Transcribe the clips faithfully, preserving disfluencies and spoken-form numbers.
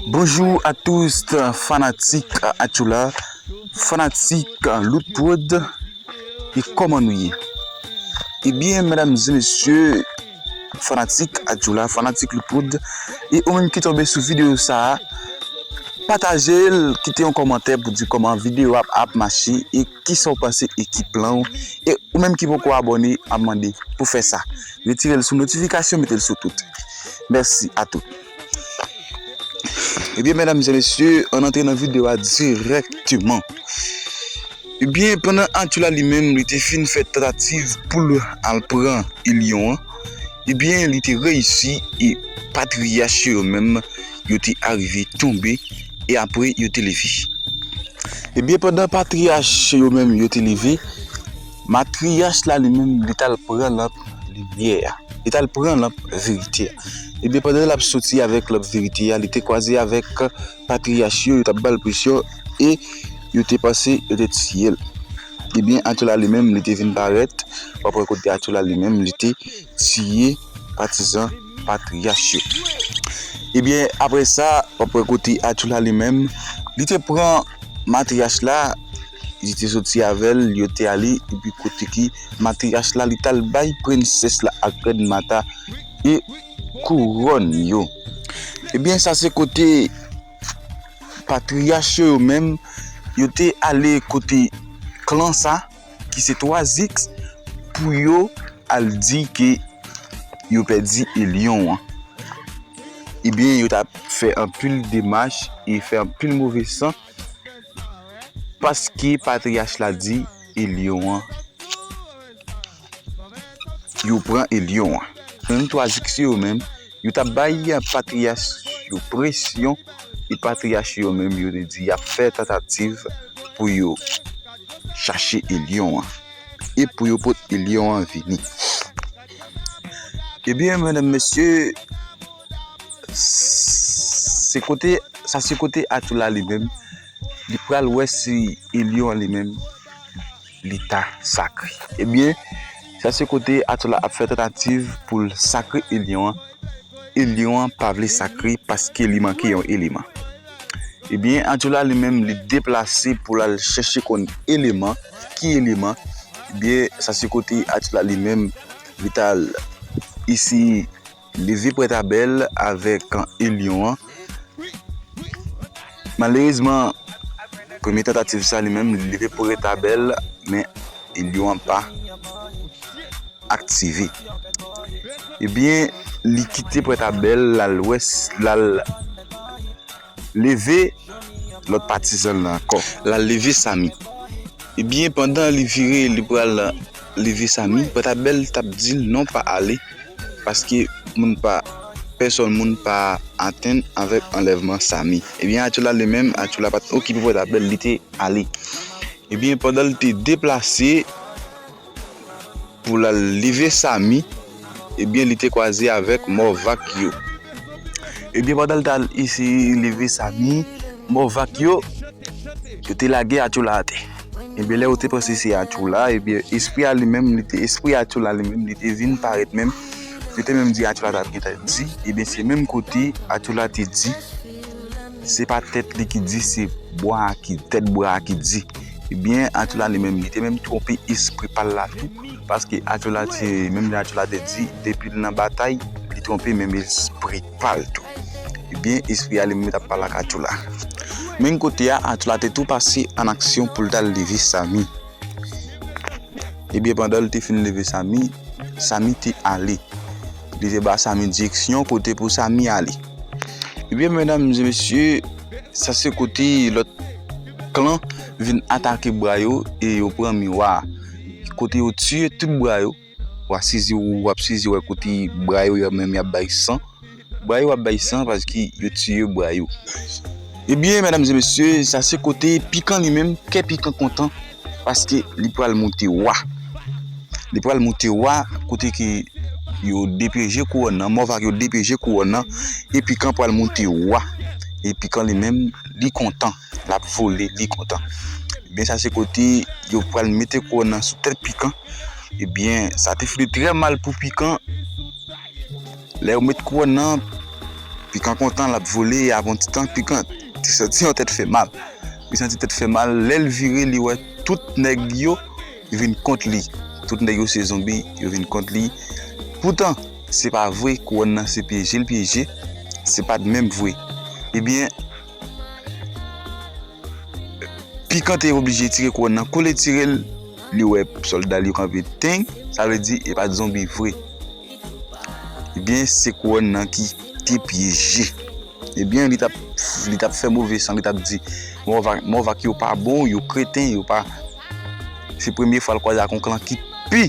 Bonjour à tous, fanatik Atchoula, fanatik Lout Prod, e kòman nou ye? Ebyen, medam e mesye, fanatik Atchoula, fanatik Lout Prod, e ou menm ki tonbe sou videyo sa a, pataje l, kite yon kòmantè pou di kòman videyo ap, ap mache e kisa w panse e ki plan w. E ou menm ki poko abòne, m ap mande pou fè sa. Retire l sou notifikasyon, mete l sou tout. Mèsi a tout. Ebyen, medam e mesye, ann antre nan videyo a dirèkteman. Ebyen, pandan Atchoula li menm, li te fin fè tantativ pou l al pran Elyon an, ebyen, li te reyisi e patriyach yo menm, yo te arive tonbe e apre yo te leve. Ebyen, pandan patriyach yo menm yo te leve, matriyach la li menm, li t al pran lanp limyè a. Li t al pran lanp verite a. Ebyen, pandan l ap soti avèk lanp verite a, li te kwaze avèk patriyach yo, yo t ap ba l presyon e yo te panse yo te tiye l. Ebyen, Atchoula li menm, li te vin parèt, w ap wè kote Atchoula li menm, li te tiye patizan patriyach yo. Ebyen, apre sa, w ap wè kote Atchoula li menm, li te pran matriyach la, li te soti avè l, yo te ale, epi kote ki matriyach la, li t al bay prensès la ak rèn Mata e kouwòn yo. Ebyen, sa se kote patriyach yo, yo menm, yo te ale kote klan sa, ki se twa ziks, pou yo al di ke yo pèdi Elyon an. Ebyen, yo t ap fè anpil demach e fè anpil move san, paske patriyach la di Elyon an, yo pran Elyon an. Menm twa ziks yo menm, yo t ap bay patriyach yo presyon, e patriyach yo menm, yo te di y ap fè tantativ pou yo chache Elyon an e pou yo pot Elyon an vini. Ebyen, medam, mesye, se kote, sa se kote Atchoula li menm, li pral wè si Elyon an li menm, li ta sakre. Ebyen, sa se kote Atchoula ap fè tantativ pou l sakre Elyon an. Elyon an pa vle sakre paske li manke yon eleman. Ebyen, Atchoula li menm, li deplase pou l al chèche konn eleman. Ki eleman? Ebyen, sa se kote Atchoula li menm, li t al eseye leve Pwèt Abèl avèk Elyon an. Malerezman, premye tantativ sa li menm, li leve Pwèt Abèl, men Elyon an pa aktive. Ebyen, li kite Pwèt Abèl, l al wès, l al leve lòt patizan l lan ankò. L al leve Sami. Ebyen, pandan li vire, li pral leve Sami, Pwèt Abèl t ap di l non, pa ale, paske moun pa, pèsòn moun pa atenn avèk anlèvman Sami. Ebyen, Atchoula li menm, Atchoula pa t okipe Pwèt Abèl, li te ale. Ebyen, pandan l te deplase pou l al leve Sami, ebyen, li te kwaze avèk mò vak yo. Ebyen, pandan l t al eseye leve Sami, mò vak yo, yo te lage Atchoula atè. Ebyen, lè yo te panse se Atchoula, ebyen, espri a li menm, li te, espri Atchoula li menm, li te vin parèt menm. Yo te menm di Atchoula t ap gentan di, ebyen, se menm kote Atchoula te di, se pa tèt li ki di, se bwa a ki, tèt bwa a ki di. Ebyen, Atchoula li menm, li te menm twonpe espri pa l la tou, paske Atchoula te, menm jan Atchoula te di, depi l nan batay, li twonpe menm espri pa l tou. Ebyen, espri a li menm t ap pale ak Atchoula. Menm kote a, Atchoula te tou pase an aksyon pou l t al leve Sami. Ebyen, pandan l te fin leve Sami, Sami te ale. Li te ba Sami direksyon kote pou Sami ale. Ebyen, medam e mesye, sa se kote lòt klan vin atake bwa yo e yo pran miwa a. Kote yo tiye tout bwa yo. W ap sezi, w ap sezi wè kote bwa yo, yo menm y ap bay san. Bwa yo ap bay san paske yo tiye bwa yo. Ebyen, medam e mesye, sa se kote Pikan li menm, kè Pikan kontan, paske li pral moute wa. Li pral moute wa, kote ke yo depeje kouwòn nan, mò vak yo depeje kouwòn nan, e Pikan pral moute wa. E Pikan li menm, li kontan, l ap vole, li kontan. Ebyen, sa se kote yo pral mete kouwòn nan sou tèt Pikan. Ebyen, sa te fini trè mal pou Pikan. Lè yo met kouwòn nan, Pikan kontan, l ap vole, e apre yon ti tan, Pikan te santi yon tèt fè mal. Li santi tèt fè mal, lè l vire, li wè tout nèg yo vin kont li. Tout nèg yo se zonbi, yo vin kont li. Poutan, se pa vre, kouwòn nan se pyeje l pyeje, se pa t menm vre. Ebyen, Pikan te oblije tire kouwòn nan. Kou li tire l, li wè sòlda l yo kanpe teng, sa vle di e pa t zonbi vre. Ebyen, se kouwòn nan ki te pyeje. Ebyen, li t ap, li t ap fè move san, li t ap di, Mòvak, Mòvak yo pa bon, yo kreten, yo pa. Se premye fwa l kwaze ak yon klan ki pi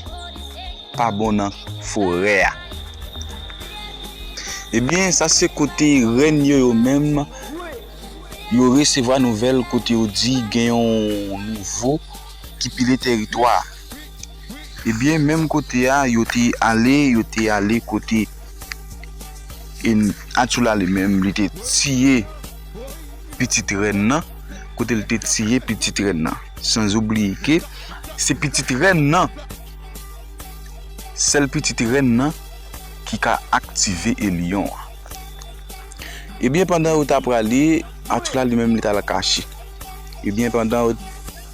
pa bon nan forè a. Ebyen, sa se kote rèn yo, yo menm, yo resevwa nouvèl kote yo di gen yon nouvo ki pile tèritwa a. Ebyen, menm kote a, yo te ale, yo te ale kote, e, Atchoula li menm, li te tiye pitit rèn nan, kote li te tiye pitit rèn nan. Sanzoubliye ke se pitit rèn nan, sèl pitit rèn nan ki ka aktive Elyon an. Ebyen, pandan yo t ap prale, Atchoula li menm, li t al kache. Ebyen, pandan yo,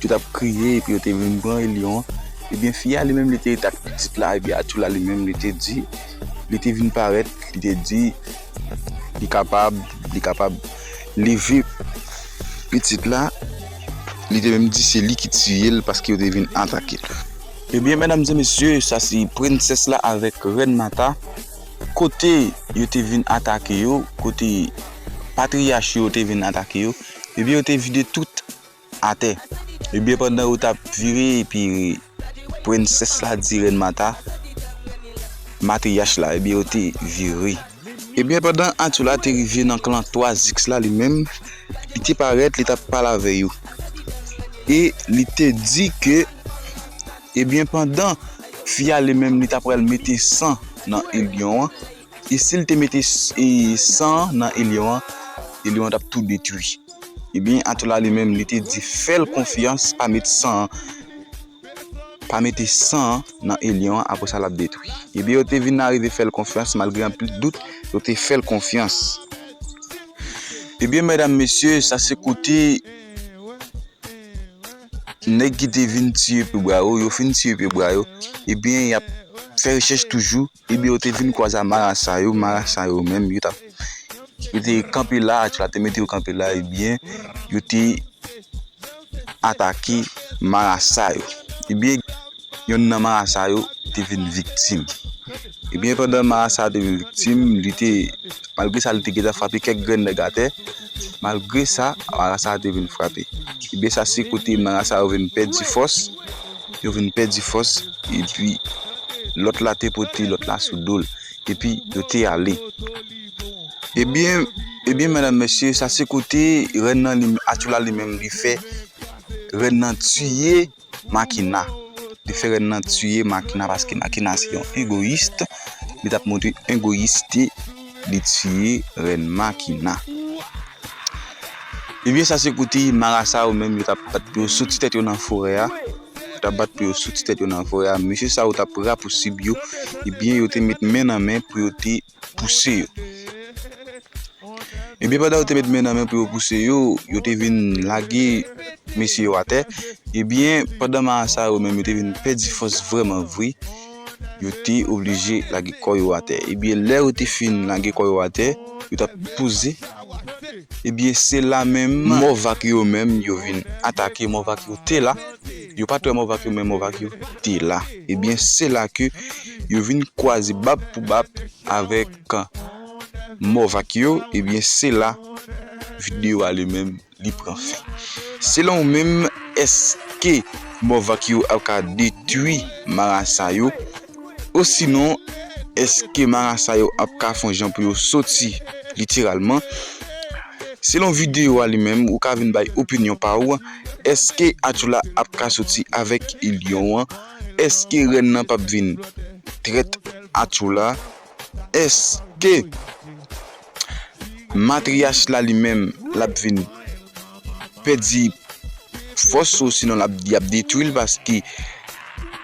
yo t ap kriye, epi yo te vin pran Elyon an, ebyen, fi a li menm, li te ret ak pitit la, ebyen, Atchoula li menm, li te di, li te vin parèt, li te di, li kapab, li kapab leve pitit la, li te menm di se li ki tiye l paske yo te vin atake l. Ebyen, medam e mesye, sa se prensès la avèk rèn Mata. Kote yo te vin atake yo, kote patriyach yo te vin atake yo, ebyen, yo te vide tout atè. Ebyen, pandan yo t ap vire, epi prensès la di rèn Mata, matriyach la, ebyen, yo te vire. Ebyen, pandan Atchoula te rive nan klan Twa Ziks la, li menm, li te parèt, li t ap pale avè yo. E li te di ke, ebyen, pandan fi a li menm, li t ap pral mete san nan Elyon an, e si l te mete s-, e san an nan Elyon an, Elyon an t ap tou detwi. Ebyen, Atchoula li menm, li te di fè l konfyans, pa met san an, pa mete san an nan Elyon an, apre sa l ap detwi. Ebyen, yo te vin arive fè l konfyans, malgre anpil dout, yo te fè l konfyans. Ebyen, medam, mesye, sa se kote nèg ki te vin tiye pye bwa yo, yo fin tiye pye bwa yo, ebyen, y ap fè rechèch toujou, ebyen, yo te vin kwaze a marasa yo, marasa yo menm, yo t ap, yo te kanpe la, Atchoula te mete yo kanpe la, ebyen, yo te atake marasa yo. Ebyen, yonn nan marasa yo te vin viktim. Ebyen, pandan marasa te vin viktim, li te, malgre sa, li te gentan frape kèk grenn nèg atè. Malgre sa, marasa te vin frape. Ebyen, sa se kote marasa yo vin pèdi fòs. Yo vin pèdi fòs. Epi, lòt la te pote lòt la sou do l. Epi, yo te ale. Ebyen, ebyen, medam, mesye, sa se kote rèn nan li, Atchoula li menm, li fè rèn nan tiye Makina. Li fè rèn nan tiye Makina paske Makina se yon egoyis. Li t ap montre egoyiste, li tiye rèn Makina. Ebyen, sa se kote marasa yo menm, yo t ap bat pou yo soti tèt yo nan forè a. Yo t ap bat pou yo soti tèt yo nan forè a. Mesye sa yo t ap rapousib yo. Ebyen, yo te met men nan men pou yo te pouse yo. Ebyen, pandan yo te met men nan men pou yo pouse yo, yo te vin lage mesye yo atè. Ebyen, pandan marasa yo menm, yo te vin pèdi fòs vrèman vre, yo te oblije lage kò yo atè. Ebyen, lè yo te fin lage kò yo atè, yo t ap poze. Ebyen, se la menm, Mòvak yo menm, yo vin atake. Mòvak yo te la. Yo pa t wè Mòvak yo, men Mòvak yo te la. Ebyen, se la ke yo vin kwaze bab pou bab avèk Mòvak yo, ebyen, se la videyo a li menm, li pran fen. Selon ou menm, èske Mòvak yo ap ka detwi marasa yo? Osinon, èske marasa yo ap ka fè yon jan pou yo soti literalman? Selon videyo a li menm, ou ka vin bay opinyon pa ou. Èske Atchoula ap ka soti avèk Elyon an? Èske rèn nan p ap vin trèt Atchoula? Èske matriyach la li menm, l ap vin pèdi fòs, osinon l ap, y ap detwi l paske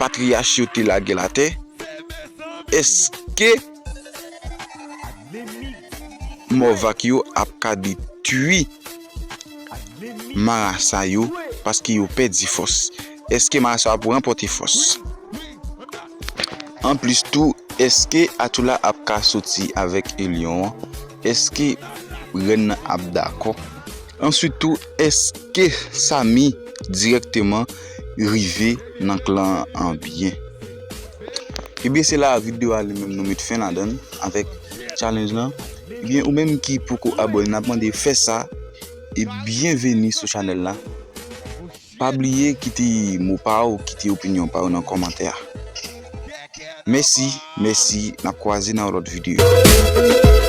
patriyach yo te lage l atè? Èske Mòvak yo ap ka detwi marasa yo paske yo pèdi fòs. Èske marasa yo ap ranpòte fòs? Anplis tou, èske Atula ap ka soti avèk Elyon an? Èske rèn nan ap dakò? Answit tou, èske Sami dirèkteman rive nan klan an byen? Ebyen, se la videyo a li menm nou met fen ladan l avèk challenge lan. Ebyen, ou menm ki poko abòne, n ap mande fè sa e byenveni sou chanèl la. Pa bliye kite mo pa w, kite opinyon pa w nan kòmantè a. Mèsi, mèsi, n ap kwaze nan yon lòt videyo.